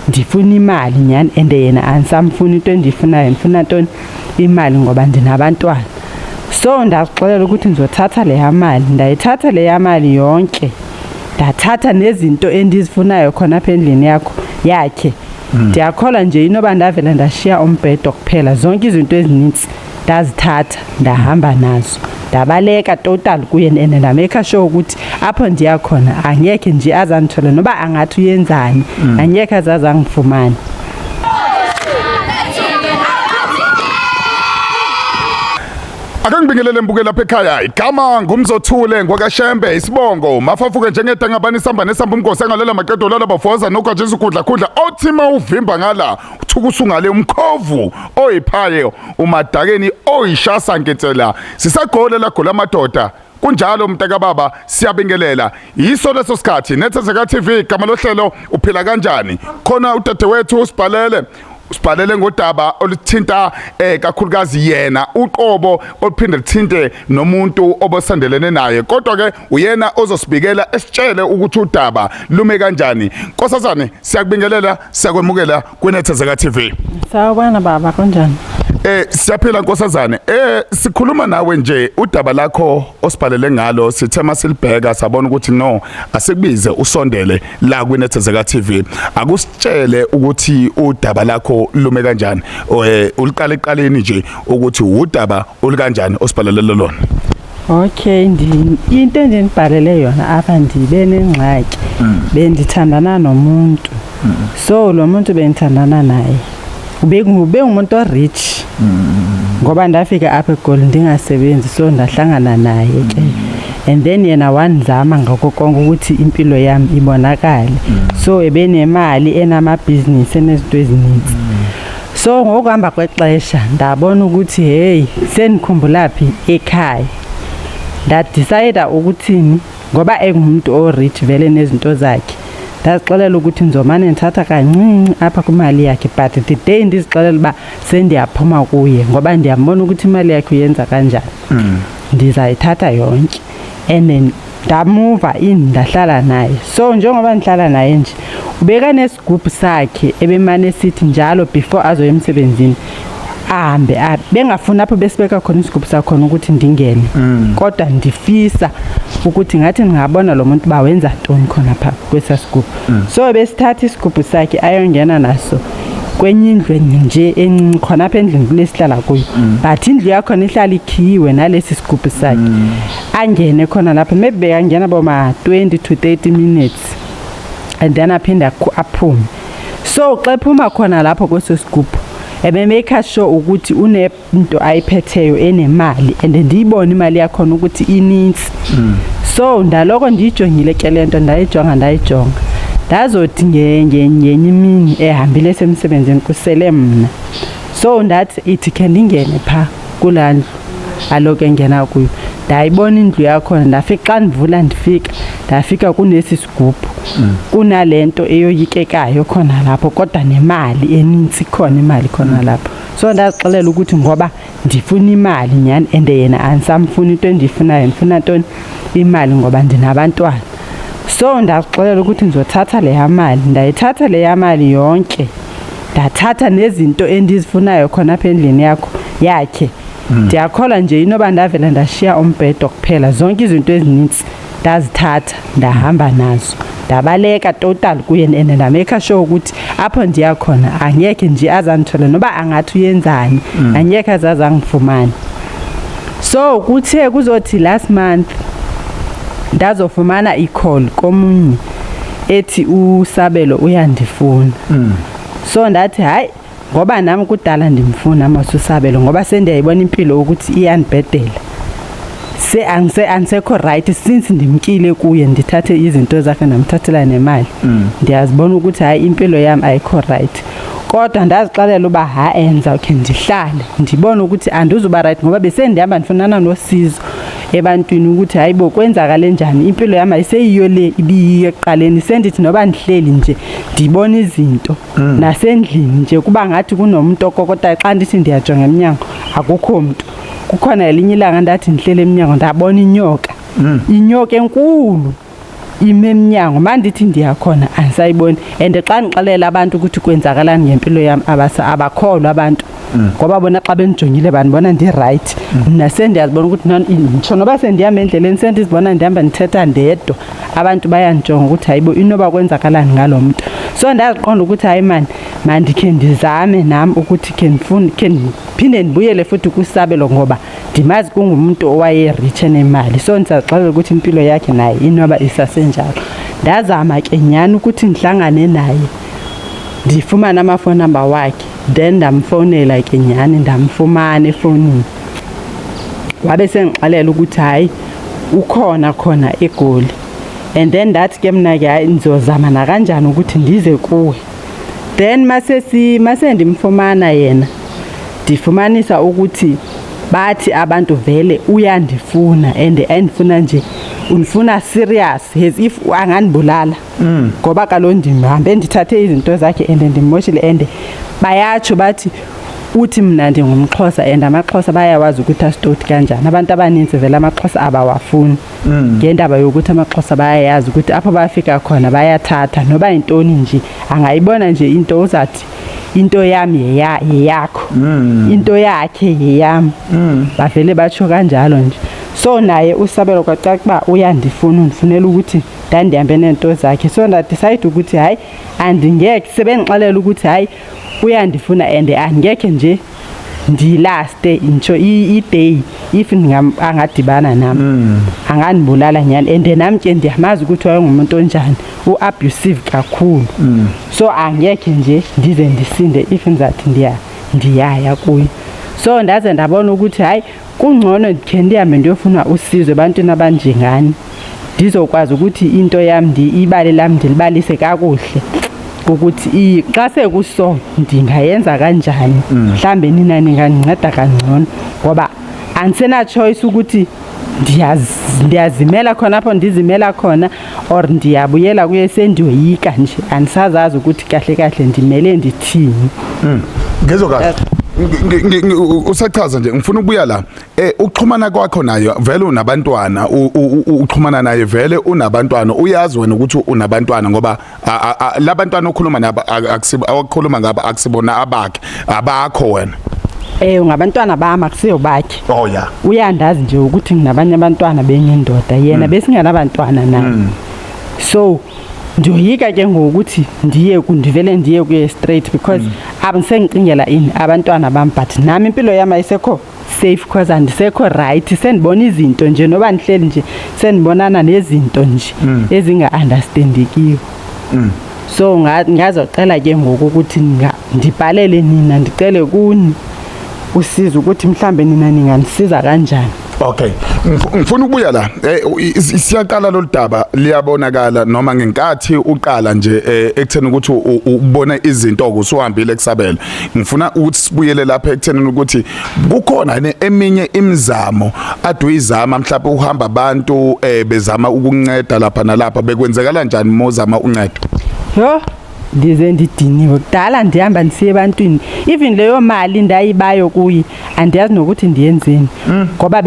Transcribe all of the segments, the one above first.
Ndifuna imali nyhani and yena andisamfuni. Into endiyifunayo, ndifuna ntoni? Imali, ngoba ndinabantwana. So ndazixelela ukuthi ndizothatha leya mali. Ndayithatha leya mali yonke, ndathatha nezinto endizifunayo khona apha endlini yakho yakhe. Ndiyakholwa nje inoba ndavela ndashiya umbhedo kuphela. Zonke izinto ezinintsi ndazithatha, ndahamba nazo, ndabaleka total kuye and ndameka sure ukuthi apho ndiya khona angekhe nje azandithole, noba angathi uyenzani, angekhe azaze angifumane. Ake ngibingelele mbuke lapha ekhaya. Igama ngumzothule ngwakaShembe, isibongo mafafuke njengedangabani isamba nesamba umgosi angalela maqedo lala bafoza nogwaje isukudla khudla othi mawuvimba ngala uthuka usungale umkhovu oyiphaye umadakeni oyishasa nketsela sisagole lagola amadoda. Kunjalo mntakababa, siyabingelela. Yiso leso sikhathi Nethezeka TV, igama lohlelo uphila kanjani. Khona udadewethu usibhalele ngodaba oluthinta kakhulukazi yena uqobo, oluphinde lithinte nomuntu obosandelene naye, kodwa ke uyena ozosibikela esitshele ukuthi udaba lume kanjani. Nkosazane, siyakubingelela, siyakwemukela kwiNethezeka TV. Sawubona baba, kunjani? Siyaphila nkosazane. Sikhuluma nawe nje udaba lakho osibhalele ngalo, sithe masilibheka sabona ukuthi no, asikubize usondele la kwiNethezeka TV. Akusitshele ukuthi udaba lakho lume kanjani. Uliqala eqaleni nje ukuthi udaba olukanjani osibhalele lona. Okay, into endinibhalele yona apha, ndibe nengxaki. Bendithandana nomuntu. So lo muntu bendithandana naye ube ngumuntu o-rich, ngoba ndafika apha eGoli ndingasebenzi, so ndahlangana naye ke and then yena wanzama ngako konke ukuthi impilo yami ibonakale. So ebenemali, enamabhizinisi, enezinto ezininzi. So ngokuhamba kwexesha ndabona ukuthi hey, sendikhumbula phi ekhaya. Ndadecida ukuthini, ngoba engumuntu o-rich vele nezinto zakhe, ndazixelela ukuthi ndizomane ndithatha kancinci apha kwimali yakhe. But the day ndizixelela uba sendiyaphuma kuye, ngoba ndiyambona ukuthi imali yakhe uyenza kanjani, ndizayithatha yonke. And then ndamuva in, ndahlala naye. So njengoba ndihlala naye nje, ubeka nesigubhu sakhe ebemane sithi njalo before azoya emsebenzini ahambe bengafuni apho besibeka khona isigubhu sakhona ukuthi ndingene, kodwa ndifisa ukuthi ngathi ndingabona lo muntu uba wenza ntoni khona pha kwesaa sigubhu. So besithatha isigubhu sakhe ayongena naso kwenye indlu nje encinci khona apha endlini kule sihlala kuyo, but indlu yakhona ihlala ikhiyiwe nalesi sigubhu sakhe. Angene khona lapho, maybe bekangena boma 20 to 30 minutes and then aphinde aphume. So xa ephuma khona lapho kweso sigubhu, ebemake sure ukuthi unento ayiphetheyo enemali and ndiyibone imali yakhona ukuthi inintsi. So ndaloko ndiyijongile ke le nto, ndayijonga, ndayijonga, ndazothi ngenye imini ehambile esemsebenzini, kusele mna. So ndathi ithi khe ndingene phaa kulaa ndlu aloku engena kuyo. Ndayibona indlu yakhona, ndafika, xa ndivula ndifika, ndafika kunesi sigubhu, kunale nto eyoyikekayo khona lapho, kodwa nemali enintsi khona, imali khona lapho. So ndazixelela ukuthi ngoba ndifuna imali nyhani and yena andisamfuni, into endiyifunayo, ndifuna ntoni? Imali, ngoba ndinabantwana. So ndazixelela ukuthi ndizothatha leya mali. Ndayithatha leya mali yonke, ndathatha nezinto endizifunayo khona apha endlini yakho yakhe. Ndiyakholwa nje inoba ndavela ndashiya umbhedo kuphela. Zonke izinto ezinintsi ndazithatha, ndahamba nazo, ndabaleka total kuye and ndamake sure ukuthi apho ndiya khona angekhe nje azandithole, noba angathi uyenzani, angekhe azaze angifumane. So kuthe kuzothi last month ndazofumana i-call komunye ethi uSabelo uyandifuna. So ndathi hayi, ngoba nami kudala ndimfuna masuSabelo, ngoba sendiyayibona impilo ukuthi iyandibhedela, se angise andisekho right since ndimkile kuye, ndithathe izinto zakhe, ndamthathela nemali. Ndiyazibona ukuthi hayi, impilo yami ayikho right. Kodwa ndazixelela uba ha, ndizawukhe ndihlale ndibone ukuthi andizuba right, ngoba besendihamba ndifunana nosizo ebantwini ukuthi hayi bo, kwenzakale njani, impilo yami ayiseyiyo le ibiyiyo ekuqaleni. Sendithi noba ndihleli nje ndibona izinto, nasendlini nje kuba ngathi kunomuntu okokotayo. Xa ndithi ndiyajonga emnyango, akukho mntu. Kukhona elinye ilanga ndathi ndihleli emnyango, ndabona inyoka, inyoka enkulu. Ime emnyango, mandithi ndiyakhona andisayiboni. And xa ndixelela abantu ukuthi kwenzakalani ngempilo yam, abakholwa abantu, ngoba bona xa bendijongile bandibona ndi-right. Mna sendiyazibona ukuthi nditsho noba sendihamba endleleni, sendizibona ndihamba ndithetha ndedwa, abantu bayandijonga ukuthi hayibo, inoba kwenzakalani ngalo mntu. So ndaziqonda ukuthi hayi mani, mandikhe ndizame nam ukuthi khe ndifune, khe ndiphinde ndibuyele futhi kwisabelo, ngoba ndimazi kungumuntu owaye-rich enemali. So ndisazixelela ukuthi impilo yakhe naye inoba isasenjalo. Ndazama ke nyhani ukuthi ndihlangane naye, ndifumane ama-phone number wakhe, then ndamfowunela ke nyhani, ndamfumana efowunini. Wabe sendixelela ukuthi hayi, ukhona khona eGoli. And then ndathi ke mna ke hayi, ndizozama nakanjani ukuthi ndize kuwe. Then mase ndimfumana yena, ndifumanisa ukuthi bathi abantu vele uyandifuna, and endifuna nje undifuna serious, as if angandibulala, ngoba kaloku ndihambe ndithathe izinto zakhe and ndimmoshile. And bayatsho bathi uthi mna ndingumXhosa, and amaXhosa bayawazi ukuthi asitoti kanjani. Abantu abaninzi vele amaXhosa abawafuni, ngendaba yokuthi amaXhosa bayayazi ukuthi apho bafika khona bayathatha noba yintoni nje. Angayibona nje into, uzathi into yami yeyakho, into yakhe yeyami. Bavele batsho kanjalo nje. So naye usabelo kwacaca uba uyandifuna, undifunela ukuthi ndandihambe neento zakhe. So nda-decide ukuthi hayi, andingekhe, sebendixelela ukuthi hayi, uyandifuna and andingekhe nje ndilaste nditsho i-day. If angadibana nam angandibulala nyhani. And nam ke ndiyamazi ukuthi wayengumuntu onjani, u-abusive kakhulu. So angekhe nje ndize ndisinde if ndizathi ndiyaya kuye. So ndaze ndabona ukuthi hayi, kungcono ndikhe ndihambe ndiyofuna usizo ebantwini abanjengani, ndizokwazi ukuthi into yam ibali lam ndilibalise kakuhle, ukuthi xa sekuso ndingayenza kanjani. Mhlambe nina ningandinceda kangcono, ngoba andisena-choice ukuthi ndiyazimela khona apho ndizimela khona or ndiyabuyela kuye. Sendiyoyika nje, andisazazi ukuthi kahle kahle ndimele ndithini. Ngizwe kahle. Usachaza nje, ngifuna ukubuya la. Ukuxhumana kwakho nayo, vele unabantwana, uxhumana naye vele unabantwana. Uyazi wena ukuthi unabantwana, ngoba labantwana okhuluma nabo akusibo awakhuluma ngabo, akusibona abakhe, abakho wena. Ngabantwana bami, akusiyo bakhe. Oh yeah. Uyandazi nje ukuthi nginabanye abantwana benye indoda, yena besinganabantwana naye. So ndiyoyika ke ngokuthi ndiye ndivele ndiye kuye straight, because abisengicingela ini abantwana bam, but nami impilo yami ayisekho safe, because andisekho right. Sendibona izinto nje, noba ndihleli nje sendibonana nezinto nje ezinga-understandekiyo. So ngazocela ke ngoku ukuthi ndibhalele nina, ndicele kuni usizo, ukuthi mhlambe nina ningandisiza kanjani. Okay. Ngifuna ukubuya la. Siyaqala lolu daba, liyabonakala noma ngenkathi uqala nje ekutheni ukuthi ubone izinto usuhambile kusabela. Ngifuna ukuthi sibuyele lapha ekutheni ukuthi kukhona ne eminye imizamo aduyizama, mhlawumbe uhamba abantu bezama ukunceda lapha nalapha. Bekwenzekala kanjani mozama uncedo? Yho, ndize ndidiniwe. Kudala ndihamba ndisiya ebantwini. Even leyo mali ndayibayo kuye, andiyazi nokuthi ndiyenzeni, ngoba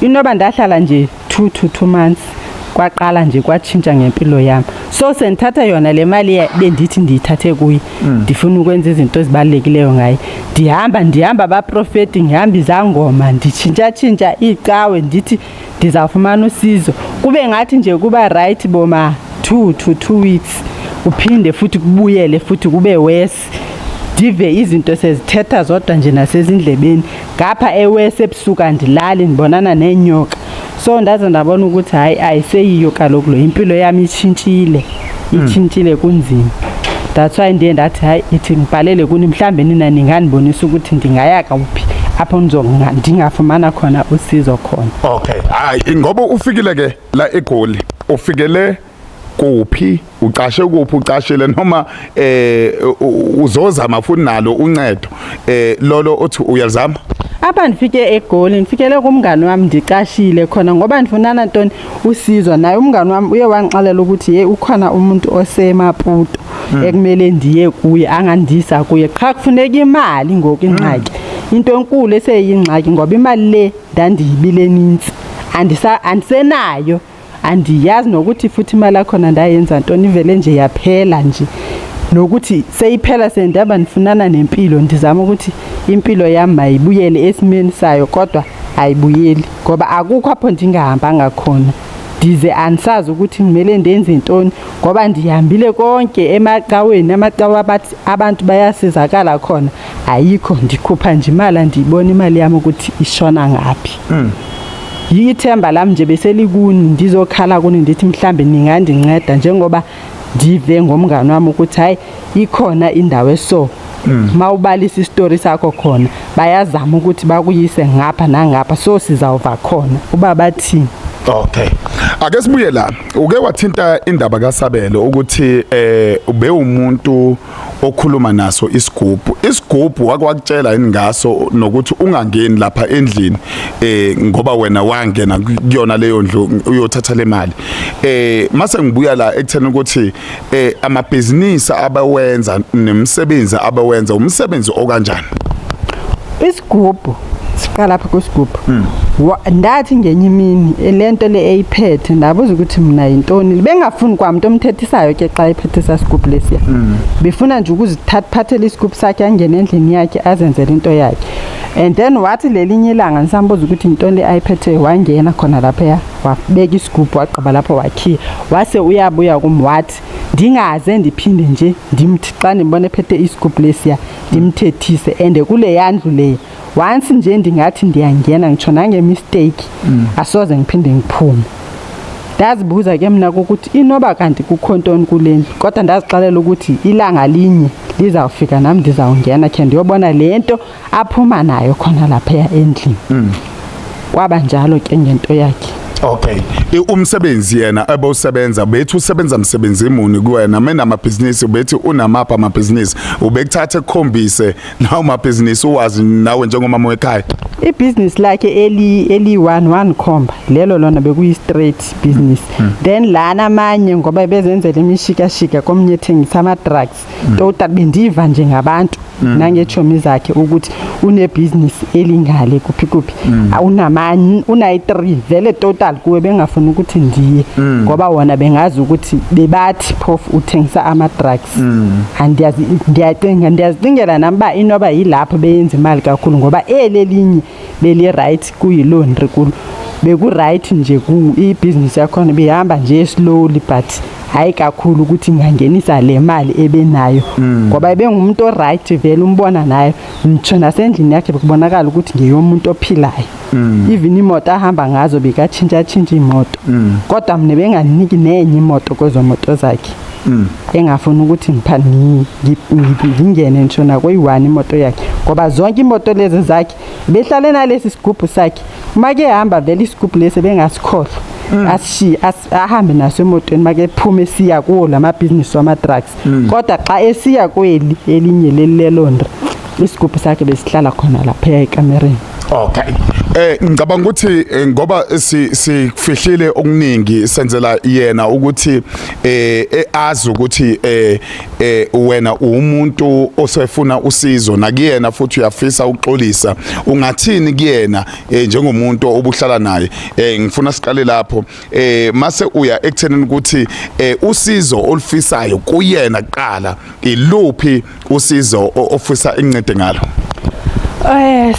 inoba ndahlala nje 2 to 2 months, kwaqala nje kwatshintsha ngempilo yami. So sendithatha yona le mali bendithi ndiyithathe kuye, ndifuna ukwenza izinto ezibalulekileyo ngayo. Ndihamba, ndihamba abaprofeti, ngihamba izangoma, nditshintshatshintsha iicawe, ndithi ndizawufumana usizo. Kube ngathi nje kuba right boma 2 to 2 weeks, uphinde futhi kubuyele futhi kube worse. Ndive izinto sezithetha zodwa nje nasezindlebeni ngapha, ewese ebusuku andilali, ndibonana neenyoka. So ndaze ndabona ukuthi hayi, ayiseyiyo kaloku lo, impilo yami itshintshile, itshintshile, kunzima. That's why ndiye ndathi hayi, ithi ngibhalele kuni, mhlambe nina ningandibonisa ukuthi ndingaya kuphi apho ndingafumana khona usizo khona. Okay. Hayi, ngoba ufikile ke la eGoli. Ufikele kuphi? Ucashe kuphi? Ucashile noma uzozama futhi nalo uncedo lolo othi uyazama? Apha ndifike eGoli, ndifikele kumngani wami, ndicashile khona ngoba ndifunana ntoni, usizo. Naye umngani wami uye wangixelela ukuthi ye ukhona umuntu osemaputo ekumele ndiye kuye, angandisa kuye, qha kufuneka imali. Ngoku ingxaki, into enkulu eseyingxaki, ngoba imali le ndandiyibile nintsi, andisenayo. Andiyazi nokuthi futhi imali yakhona ndayenza ntoni, ivele nje yaphela nje. Nokuthi seyiphela sendihamba ndifunana nempilo, ndizama ukuthi impilo yam mayibuyele esimeni sayo, kodwa ayibuyeli ngoba akukho apho ndingahambanga khona. Ndize andisazi ukuthi kumele ndenze ntoni ngoba ndihambile konke emacaweni, amacawa bathi abantu bayasizakala khona, ayikho. Ndikhupha nje imali, andiyibona imali yami ukuthi ishona ngaphi. Ithemba lami nje beselikuni, ndizokhala kuni ndithi mhlambe ningandinceda, njengoba ndive ngomngani wami ukuthi hayi, ikhona indawo eso mawubalisa isitori sakho khona, bayazama ukuthi bakuyise ngapha nangapha, so sizawuva khona uba bathini. Okay. Ake sibuye la. Uke wathinta indaba kaSabelo ukuthi ube umuntu okhuluma naso isigubhu. Isigubhu wakwakutshela yini ngaso nokuthi ungangeni lapha endlini ngoba wena wangena kuyona leyo ndlu uyothatha le mali. Mase ngibuya la ekutheni ukuthi amabhizinisi abawenza nemsebenzi abawenza umsebenzi okanjani? Isigubhu, siqala lapha kwisigubhu. Ndathi ngenye imini lento le eyiphethe, ndabuza ukuthi mina yintoni, bengafuni kwamntu omthethisayo ke xa ephethe sasigubhu lesiya, befuna nje ukuziphathela isigubhu sakhe, angene endlini yakhe azenzele into yakhe. And then wathi lelinye ilanga ndisambuza ukuthi yintoni le ayiphetheyo, wangena khona laphaya, wabeka isigubhu, wagqiba lapho wakhiya, wase uyabuya kum wathi ndingaze ndiphinde nje ndimthi xa ndimbona ephethe isigubhu lesiya ndimthethise. And kuleya ndlu leya, once nje ndingathi ndiyangena ngitsho nange-mistake, asoze ngiphinde ngiphume. Ndazibuza ke mna kokuthi inoba kanti kukho ntoni kule ndlu, kodwa ndazixelela ukuthi ilanga linye lizawufika nam ndizawungena khe ndiyobona le nto aphuma nayo khona laphaya endlini. Kwaba njalo ke ngento yakhe. Okay. Umsebenzi yena ebowusebenza, bethi usebenza msebenzi muni kuwena? Mina amabhizinisi, bethi unamapha amabhizinisi, ubekuthatha ekukhombise nawo amabhizinisi, uwazi nawe njengomama wekhaya? Ibhizinisi lakhe eli one one khomba lelo lona bekuyi straight business. Then lana amanye, ngoba bezenzela imishikashika, komnye ethengisa ama drugs. Total bendiva nje ngabantu nangechomi zakhe ukuthi unebhizinisi elingale kuphi kuphi, unamanye, unayi-3 vele total kuwe. Bengafuni ukuthi ndiye ngoba wona bengazi ukuthi bebathi phofu uthengisa ama-drugs. Andiyazi, ndiyacinga, ndiyazicingela nami uba inoba yilapho beyenza imali kakhulu, ngoba eli elinye beli-right, kuyi-laundry kulo beku-right nje, ku ibhizinisi yakhona bihamba nje slowly, but hayi kakhulu ukuthi ingangenisa le mali ebenayo, ngoba ebengumuntu o-right vele, umbona nayo ngitsho nasendlini yakhe bekubonakala ukuthi ngeyomuntu ophilayo. Even imoto ahamba ngazo bekatshintsha-tshintsha imoto, kodwa mina benganiki nenye imoto kwezo moto zakhe, engafuni ukuthi ngingene ngisho nakuyi-one imoto yakhe, ngoba zonke imoto lezi zakhe behlale nalesi sigubhu sakhe. Uma ke hamba vele isigubhu lesi bengasikhohlwa, asishiye, ahambe naso emotweni make ephume esiya kuwo lamabhizinisi wama-drugs. Kodwa xa esiya kweli elinye leli le-laundry, isigubhu sakhe besihlala khona laphaya ekamereni. Okay. Ngicabanga ukuthi ngoba si sifihlile okuningi, senzela yena ukuthi azi ukuthi wena umuntu osefuna usizo, nakuyena futhi uyafisa ukuxolisa. Ungathini kuyena njengomuntu obuhlala naye? Ngifuna siqale lapho, mase uya ekuthenini ukuthi usizo olufisayo kuyena kuqala, iluphi usizo ofisa incede ngalo?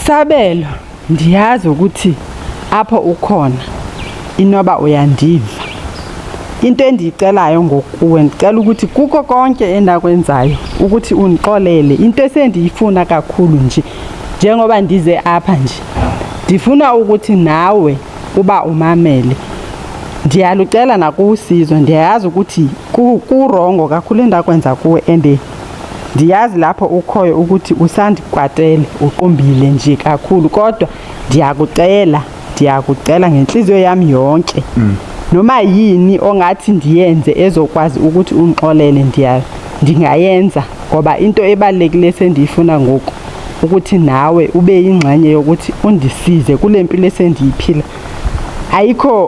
Sabelo, ndiyazi ukuthi apho ukhona inoba uyandiva. Into endiyicelayo ngokuwe, ndicela ukuthi kuko konke endakwenzayo ukuthi undixolele. Into esendiyifuna kakhulu nje, njengoba ndize apha nje, ndifuna ukuthi nawe uba umamele. Ndiyalucela nakusizo, ndiyayazi ukuthi ku-wrong kakhulu endakwenza kuwe, and ndiyazi lapho ukhoyo ukuthi usandikwatele, uqumbile nje kakhulu, kodwa ndiyakucela, ndiyakucela ngenhliziyo yami yonke, noma yini ongathi ndiyenze ezokwazi ukuthi ungixolele, ndingayenza, ngoba into ebalulekile sendiyifuna ngoku ukuthi nawe ube yingxenye yokuthi undisize kule mpilo esendiyiphila.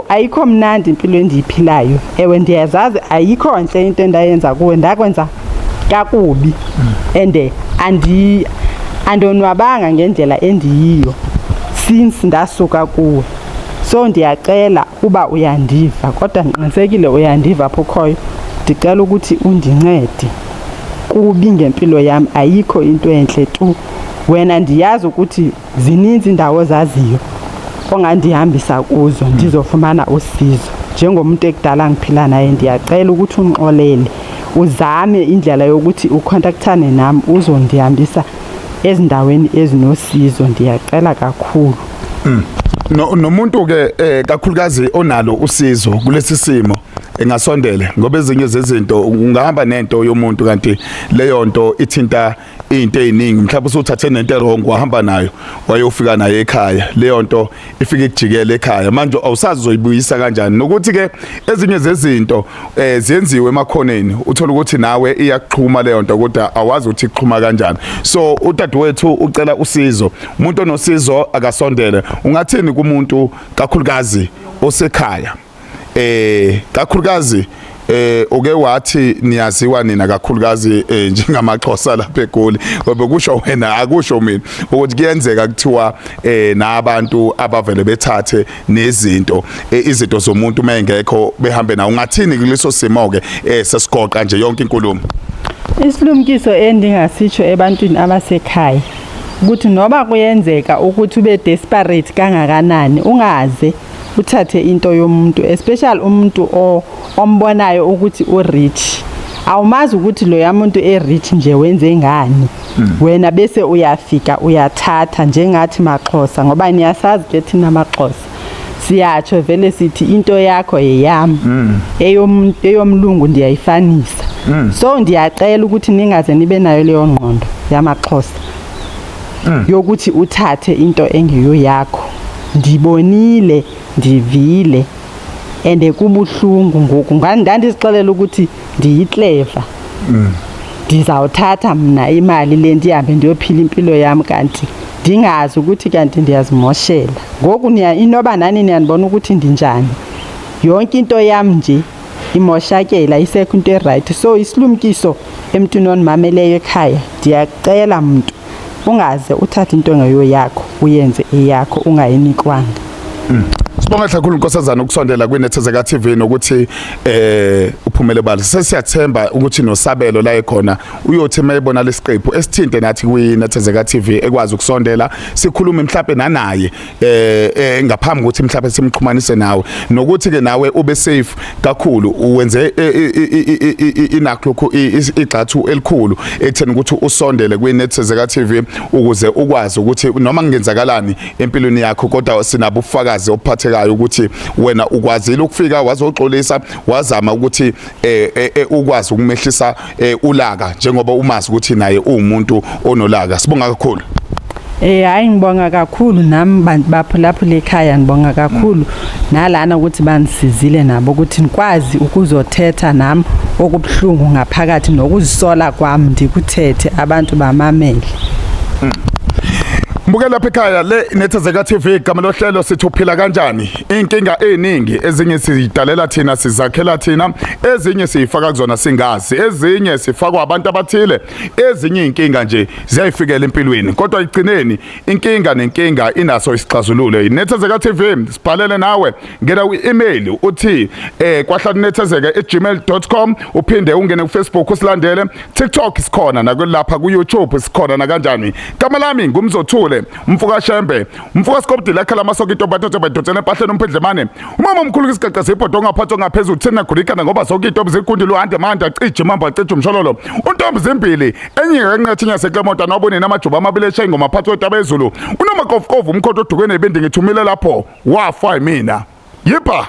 Ayikho mnandi impilo endiyiphilayo. Ewe, ndiyazazi ayikho ntle into endayenza kuwe, ndakwenza kakubi and andonwabanga ngendlela endiyiyo since ndasuka kuwe. So ndiyacela uba uyandiva, kodwa ndiqinisekile uyandiva apho ukhoyo, ndicela ukuthi undincede. Kubi ngempilo yam, ayikho into entle tu. Wena ndiyazi ukuthi zininzi iindawo ozaziyo ongandihambisa kuzo ndizofumana usizo. Njengomuntu ekudala ngiphila naye, ndiyacela ukuthi undixolele, uzame indlela yokuthi ukhontaktane nam uzondihambisa ezindaweni ezinosizo. Ndiyacela kakhulu. No, nomuntu ke kakhulukazi onalo usizo kulesi simo engasondele, ngoba ezinye zezinto ungahamba nento yomuntu kanti leyo nto ithinta into eziningi. Mhlawumbe usuthathe nento wrong wahamba nayo wayofika nayo ekhaya, leyo nto ifike ikujikele ekhaya, manje awusazi uzoyibuyisa kanjani. Nokuthi ke ezinye zezinto ziyenziwe emakhoneni, uthola ukuthi nawe iyakuxhuma leyo nto kodwa awazi ukuthi ixhuma kanjani. So udadewethu ucela usizo, umuntu onosizo akasondele. Ungathini kumuntu kakhulukazi osekhaya, kakhulukazi uke wathi niyaziwa nina kakhulukazi njengamaXhosa lapha eGoli, ngoba kusho wena akusho mina ukuthi kuyenzeka kuthiwa nabantu abavele bethathe nezinto izinto zomuntu mayengekho behambe nawo. Ungathini kuleso simo ke sesigoqa nje yonke inkulumo? Isilumkiso endingasitsho ebantwini abasekhaya ukuthi noba kuyenzeka ukuthi ube desperate kangakanani, ungaze uthathe into yomuntu, especially umuntu ombonayo ukuthi u-rich. Awumazi ukuthi loya muntu e-rich nje wenze ngani. Wena bese uyafika uyathatha njengathi maXhosa, ngoba niyasazi ke thina maXhosa siyatsho vele sithi into yakho yeyami, eyomlungu ndiyayifanisa. So ndiyacela ukuthi ningaze nibe nayo leyo ngqondo yamaXhosa yokuthi uthathe into engeyo yakho. Ndibonile, ndivile and kubuhlungu. Ngoku ndandizixelela ukuthi ndiyi-clever, ndizawuthatha mna imali le ndihambe ndiyophila impilo yam, kanti ndingazi ukuthi kanti ndiyazimoshela. Ngoku inoba nani niyandibona ukuthi ndinjani, yonke into yam nje imoshakela, isekho into e-right. So isilumkiso emntwini ondimameleyo ekhaya, ndiyacela mntu ungaze uthathe into engeyo yakho uyenze eyakho ungayinikwanga. Sibonga kakhulu nkosazana ukusondela kwiNethezeka TV nokuthi uphumele bala. Sesiyathemba ukuthi nosabelo la ekhona uyothi mayebona lesiqephu esithinte nathi kwiNethezeka TV ekwazi ukusondela sikhulume mhlawumbe nanaye ngaphambi ukuthi mhlawumbe simxhumanise nawe, nokuthi ke nawe ube safe kakhulu, uwenze inakho lokhu igxathu elikhulu ekutheni ukuthi usondele kwiNethezeka TV ukuze ukwazi ukuthi noma kungenzakalani empilweni yakho, kodwa sinabo ubufakazi obuphathekayo ukuthi wena ukwazile ukufika wazoxolisa, wazama ukuthi ukwazi ukumehlisa ulaka njengoba umazi ukuthi naye uwumuntu onolaka. Sibonga kakhulu. Hayi, ngibonga kakhulu nami bantu baphulaphula ekhaya, ngibonga kakhulu nalana ukuthi banisizile nabo ukuthi nikwazi ukuzothetha nami okubuhlungu ngaphakathi nokuzisola kwami ndikuthethe abantu bamamele. Mbuke lapha ekhaya, le Nethezeka TV, igama lohlelo sithi Uphila Kanjani. Inkinga eziningi, ezinye sizidalela thina, sizakhela thina, ezinye siyifaka kuzona singazi, ezinye sifakwa abantu abathile, ezinye inkinga nje ziyayifikela empilweni, kodwa igcineni inkinga nenkinga inaso isixazululo. Nethezeka TV, sibhalele nawe, ngena kwi-email uthi kwahlalinethezeka@gmail.com, uphinde ungene ku Facebook usilandele, TikTok sikhona, nakulapha ku YouTube sikhona nakanjani. Gama lami nguMzothule Mfuka Shembe, Mfuka Skobdile, akhala amasoka intombi atothe bayidotsela empahleni umphendlemane, umama omkhulu kwisigaqa sebhodo ongaphathi ongaphezulu thina gurikana, ngoba zonke intombi zikundi luhande manda cije mamba cije umshololo untombi zimbili enye kanqethe inyaseklemonta nobone namajuba amabili eshayi ngoma phathi wetaba ezulu unomakofukofu umkhonto odukene ibindi ngithumile lapho wafa yimina yipha.